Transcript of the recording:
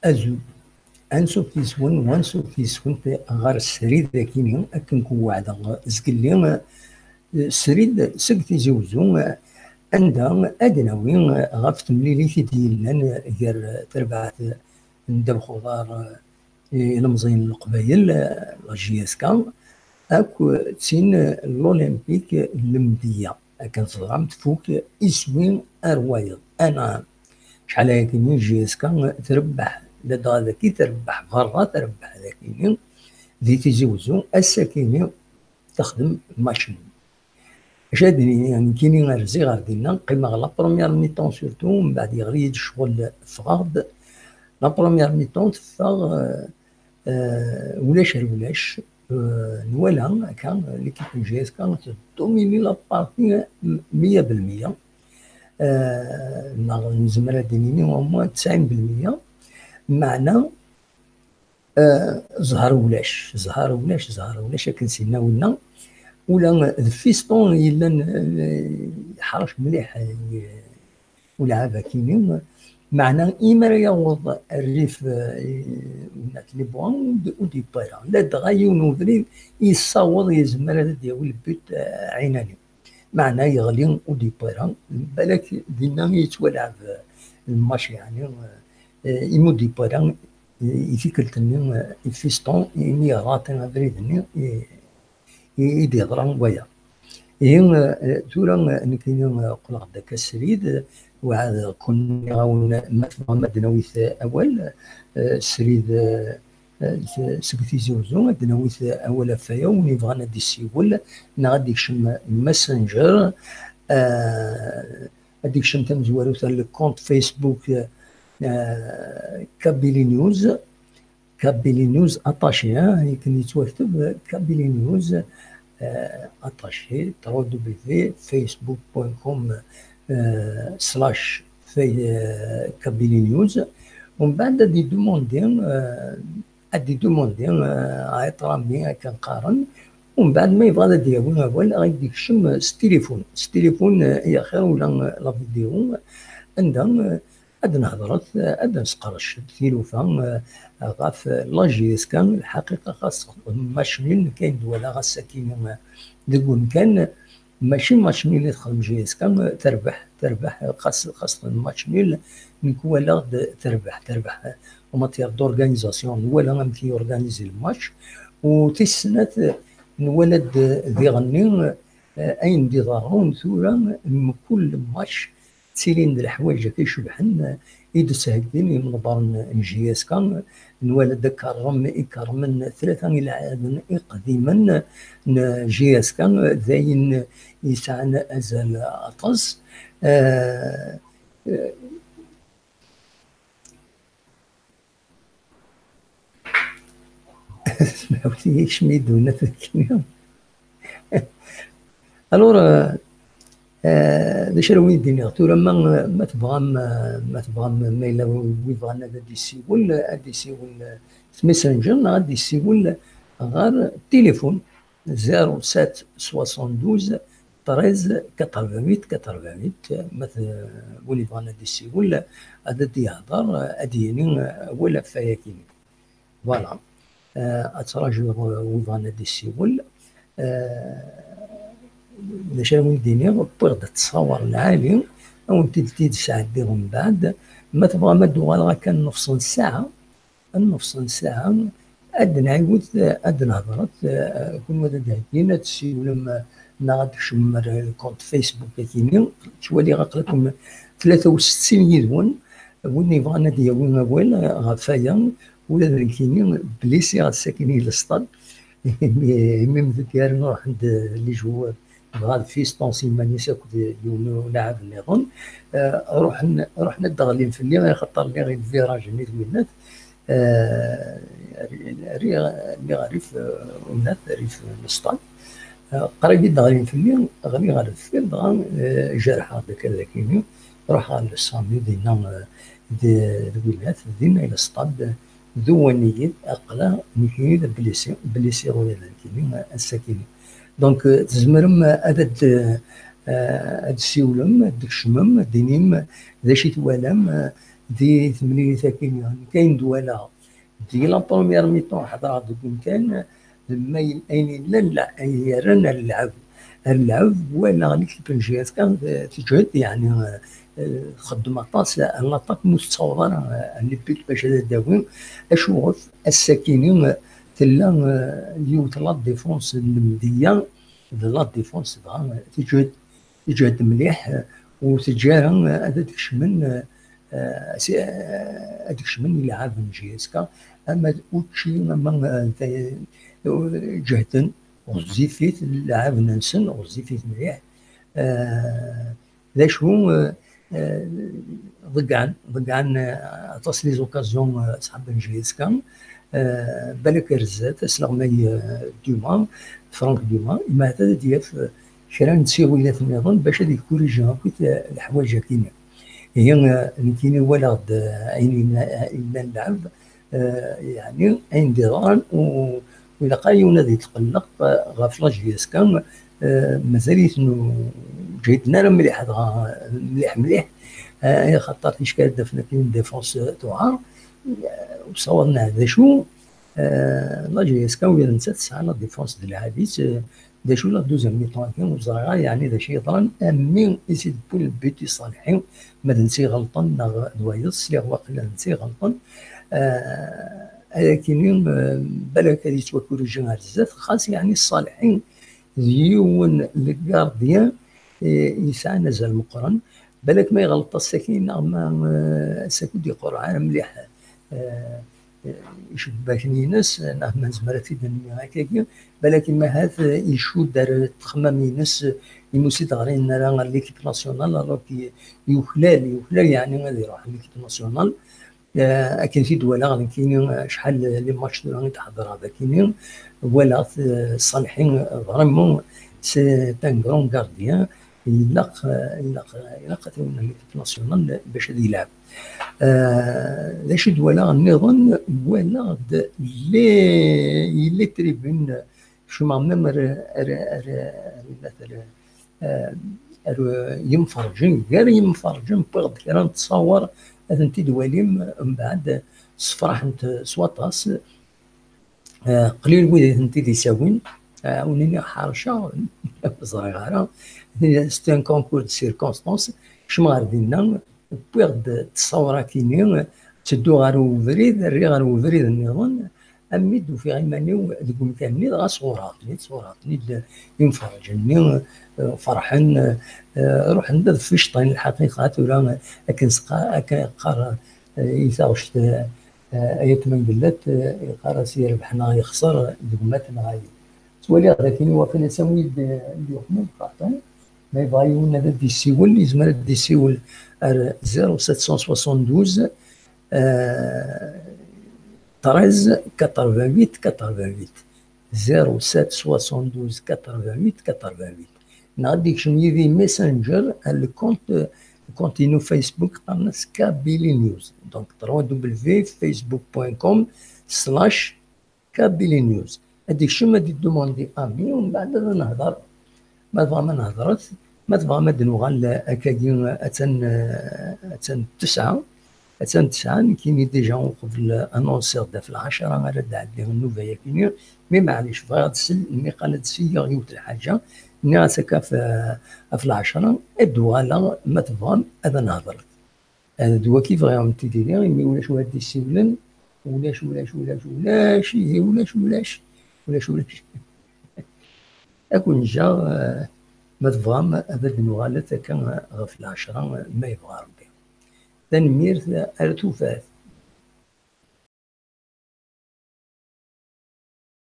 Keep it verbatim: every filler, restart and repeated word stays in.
Azul. Ansuf yes-wen, wansuf yes-went ɣer srid akini, akken ku-, weɛdeɣ zgelli, eh, srid seg Tizi Uzzu, eh, anda ad nawi, eh, ɣef temlilit i d-yellan, eh, gar, eh, terbaɛt n ddabex uḍar, eh, ilemẓiyen n Leqbayel, eh, la J S K, akk d tin n l'Olympique n Lemdeyya. Akken teẓram, tfuk iswi ar wayeḍ. Anɛam. Acḥal ayakini J S K trebbeḥ, ladɣa daki trebbeḥ, berra trebbeḥ dakini, di Tizi Uzzu, ass-akini texdem machine. Acu ad d-nini, nekkini rziɣ ɣer dinna, qqimeɣ la première mi-temps surtout, mbeɛd yeɣli-yi-d ccɣel, ffɣeɣ-d. La première mi-temps teffeɣ, euh, euh, ulac ar ulac, euh, nwala akka l'équipe n J S K tdomini la partie meyya belmeyya. Euh, neɣ nezmer ad d-nini au moins tesɛin belmeyya. Meɛna, euh, ẓher ulac, ẓher ulac, ẓher ulac akken sinna winna. Ula d Fiston yellan, euh, yeḥrec mliḥ, euh, ulɛab akini. Meɛna imi ara yaweḍ rrif, euh, n At Libwa, ur d-, ur d-yewwi ara. Ladɣa yiwen ubrid yessaweḍ, yezmer ad d-yawi lbut, euh, ɛinani. Meɛna yeɣli, ur d-yewwi ara. Balak dinna i yettwalɛeb, euh, lmac, yeɛni, euh, imi ur d-yewwi ara, euh, i tikkelt-nni, euh, i Fiston, imi yerraṭi abrid-nni, i, i, i d-yeḍra waya. Ihi, eh, tura, eh, nekkini, eh, qqleɣ-d akka srid, eh, weɛdeɣ-ken, nniɣ-awen, ma tebɣam ad d-nawit, eh, awal, eh, srid, eh, eh, s-, seg Tizi Uzzu, ad d-nawit, eh, awal ɣef waya, win yebɣan ad d-isiwel, neɣ ad d-ikcem Messenger, eh, ad d-ikcem tamezwarut ar le compte Facebook, eh, eh, Kabylie News. Kabylie News attaché, hein, akken yettwakteb, euh, Kabylie News, euh, attaché, trois W facebook point com, euh, slash, euh, Kabylie News. Umbeɛd ad d-idemandi, euh, ad d-idemandi, euh, à être ami, akken qqaren. Umbeɛd ma yebɣa ad d-yawi awal, ad d-ikcem s tilifun. S tilifun, euh, i axir ula, euh, la vidéo, anda, euh, ad nehḍret, ad nesqerdec tilufa, eh, ɣef la J S K. Lḥaqiqa, xas texdem match nul, nekk ayen d-walaɣ ass-agi, eh, deg umkan, mačči match nul i texdem J S K, eh, terbeḥ, terbeḥ, xas, xas texdem match nul, nekk walaɣ-d terbeḥ, terbeḥ, eh, en matière d'organisation, nwala amek i organizi le match, u tis snat, eh, nwala-d, eh, diɣenni, eh, ayen d-iḍerrun tura, mkul match, ttilin-d leḥwayeǧ akka icebḥen, eh, i d-ttheggin imenbaren n J S K. Nwala-d akerrem ikerrmen tlata ilɛaben iqdimen n J S K, d ayen yesɛan azal aṭas. Eh, eh, Smeḥwet-iyi, kecmi d-unat akken. Alors, euh, euh, d acu ara wen-d-iniɣ tura, ma, ma tebɣam, euh, ma tebɣam, ma yella wi bɣan ad d-isiwel, ad d-isiwel, euh, s Messenger, neɣ ad d-isiwel ɣer tilifun zéro sept soixante-douze treize quatre-vingt-huit quatre-vingt-huit, ma t-, win yebɣan ad d-isiwel, ad d-yehder, ad d-yini, euh, awal ɣef wayagi. Voilà. Euh, ad trajuḍ, euh, win yebɣan ad d-isiwel. Euh, d acu ara wen-d-iniɣ, wwiɣ-d ttṣawar lɛali, ad wen-t-id-, t-id-sɛeddiɣ mbeɛd. Ma tebɣam ad d-uɣaleɣ akka nnefṣ n ssaɛa, nnefṣ n ssaɛa, ad d-nɛiwed, ad d-nehḍret, eh, kunwi ad d-heggin, ad tessiwlem, eh, neɣ ad d-tkecmem ar le compte Facebook akini. Ttwaliɣ aql-ikem tlata u settin yid-wen, win yebɣan ad d-yawi awal, eh, ɣef waya, ula d nekkini, blisiɣ ass-akini i le stade, imi, imi mdeggar nruḥ-d les joueurs, dɣa d Fiston s iman-is akked yiwen n ulaɛab nniḍen, eh, ruḥen, ruḥen ad d-ɣlin fell-i, axaṭer lliɣ i lviraj-nni d winnat, eh, rri-, rriɣ, lliɣ rrif, eh, winnat, rrif n le stade. Eh, qrib i d-ɣlin fell-i, ɣliɣ ɣer deffir, dɣa, eh, jerḥeɣ-d akka d akini, ruḥeɣ ɣer le SAMU, dinna, eh, d, d winnat, dinna i le stade, d uwan-iyi-d, aql-aɣ nekkini d blisi, blisiɣ ula d nekkini ass-akini. Donc, euh, tzemrem ad d-, euh, ad d-ssiwlem, ad d-tkecmem, ad d-tinim d acu i twalam, euh, di temlilit-agi-nni. Nekk ayen d-walaɣ di la première mi-temps ḥeḍreɣ deg umkan, d ma yel-, ayen yellan la-, ayen yerran ar lɛeb. Ar lɛeb, walaɣ l'équipe n J S K, eh, teǧhed, yeɛni, eh, eh, txeddem aṭas, eh, l'attaque, ma ur tettaweḍ ara, eh, les buts bac ad d-tawi. Acuɣef ass-akini, eh, tella, eh, yiwet la défense n Lemdeyya, d la défense dɣa, eh, teǧhed, teǧhed mliḥ, eh, ur teǧǧi ara, eh, ad d-kecmen, eh, eh, si-, eh, ad d-kecmen ilɛaben n J S K, ama d učči, ama, eh, ta-, eh, ǧehden ɣezzifit, ilɛaben-nsen ɣezzifit mliḥ. Eh, d acu, eh, eh, ḍeggɛen, ḍeggɛen, eh, aṭas les occasions, eh, ṣḥab n J S K, eh, balak ar zdat, asleɣmay, eh, Duma, Franck Duma, imeɛta ad d-yaf, eh, kra n tsiwilat nniḍen bac ad ikuriji akk, eh, leḥwayeǧ-agi-nni. Ihi, eh, nekkini walaɣ-d, eh, ayen yellan, yellan lɛeb, eh, yeɛni ayen d-iḍran, u, u ilaq ara yiwen ad yetqelleq, eh, ɣef la J S K, eh, mazal-iten ur ǧhiden ara mliḥ, dɣa, mliḥ, mliḥ, eh, axaṭer ticki ad d-afen akken une défense tuɛer, eh, ur ssawḍen ara d acu, eh, la J S K ula d nettat tesɛa la défense d lɛali-tt, eh, d acu la deuxième mi-temps-agi, ur ẓriɣ ara yeɛni d acu yeḍran, am mi i s-id-wwin le but i Ṣalḥi, ma d netta iɣelṭen neɣ d wayeḍ, sliɣ waqila d netta iɣelṭen. Eh, ayakini, eh, balak ad yettwakuriji ar zdat, xas yeɛni Ṣalḥi d yiwen le gardien, eh, yesɛan azal meqqren, balak ma iɣelṭ ass-agi neɣ ma, eh, ass-agi ur d-iqurreɛ ara mliḥ, eh, icebbaken-ines, neɣ ma nezmer ad t-id-nini akkagi, balak ma ahat, eh, icudd ar texmam-ines, eh, imi ur s-id-ɣrin ara ɣer l'équipe nationale, alors que yuklal, yuklal yeɛni ad iruḥ ɣer l'équipe nationale. Eh, akken t-id-walaɣ nekkini, eh, acḥal les matchs tura i d-ḥeḍreɣ dakini, walaɣ-t, eh, Ṣalḥi, eh, vraiment, c'est un grand gardien. Ilaq, eh, ilaq, eh, ilaq ad t-awin ɣer l'équipe nationale bac ad yelɛeb. Eh, d acu i d-walaɣ nniḍen? Walaɣ-d les, les tribunes, kecmeɣ même ar, ar, ar, ar, ar, eh, ar yimferǧen, gar yimferǧen, wwiɣ-d kra n ttṣawer ad tent-id-twalim, mbeɛd ssefraḥent s waṭas. Eh, qlil wid i tent-id-isawin, eh, ur nini ḥerceɣ, ur ẓriɣ ara, c'est un concours de circonstances, kecmeɣ ɣer dinna, wwiɣ-d ttṣawra-kini, ttedduɣ ɣer ubrid, rriɣ ɣer ubrid nniḍen, armi d-ufiɣ iman-iw deg umkan-nni, dɣa sɣureɣ-ten-id, sɣureɣ-ten-id imferrǧen-nni, eh, ferḥen, eh, ruḥen-d ad fficṭen lḥaqiqa, tura akken sqa-, akken yeqqar, eh, i taɣect, eh, eh, Ayt Mengellat, eh, yeqqar-as yerbeḥ neɣ yexṣer deg umat neɣ ayen. Ttwaliɣ d akken waqila Samuel d, d Yuḥna Lqaṭi, ma yebɣa yiwen ad d-yessiwel, yezmer ad d-yessiwel ar zéro sept cent soixante-douze, eh, treize quatre-vingt-huit quatre-vingt-huit, zéro sept soixante-douze quatre-vingt-huit quatre-vingt-huit. Neɣ ad d-ikcem yid-i Messenger, ar le compte, le compte-inu Facebook, qqaren-as Kabylie News. Donc, trois W facebook point com slash Kabylie News. Ad d-ikcem, ad d-idumandi ami, u mbeɛd ad nehder. Ma tebɣam ad nehder, ma tebɣam ad nuɣal akkagi, attan, attan tesɛa, attan tesɛa, nekkini déjà uqbel annonciɣ-d ɣef lɛecṛa ara d-tɛeddi nnuba-yakini, mi maɛlic bɣiɣ ad sel, nniqal ad sliɣ yiwet lḥaǧa, nniɣ-as akka ɣef, ɣef lɛecṛa, ad d-uɣaleɣ, ma tebɣam ad nehder. Eh, d waki bɣiɣ ad m-t-id-iniɣ, imi ulac win ad d-isiwlen, ulac, ulac, ulac, ulac, ihi ulac, ulac, ulac, ulac. Ad ken-ǧǧeɣ, eh, ma tebɣam ad d-nuɣalet akka ɣef lɛecṛa, ma yebɣa Ṛebbi. Tanemmirt, ar tufat.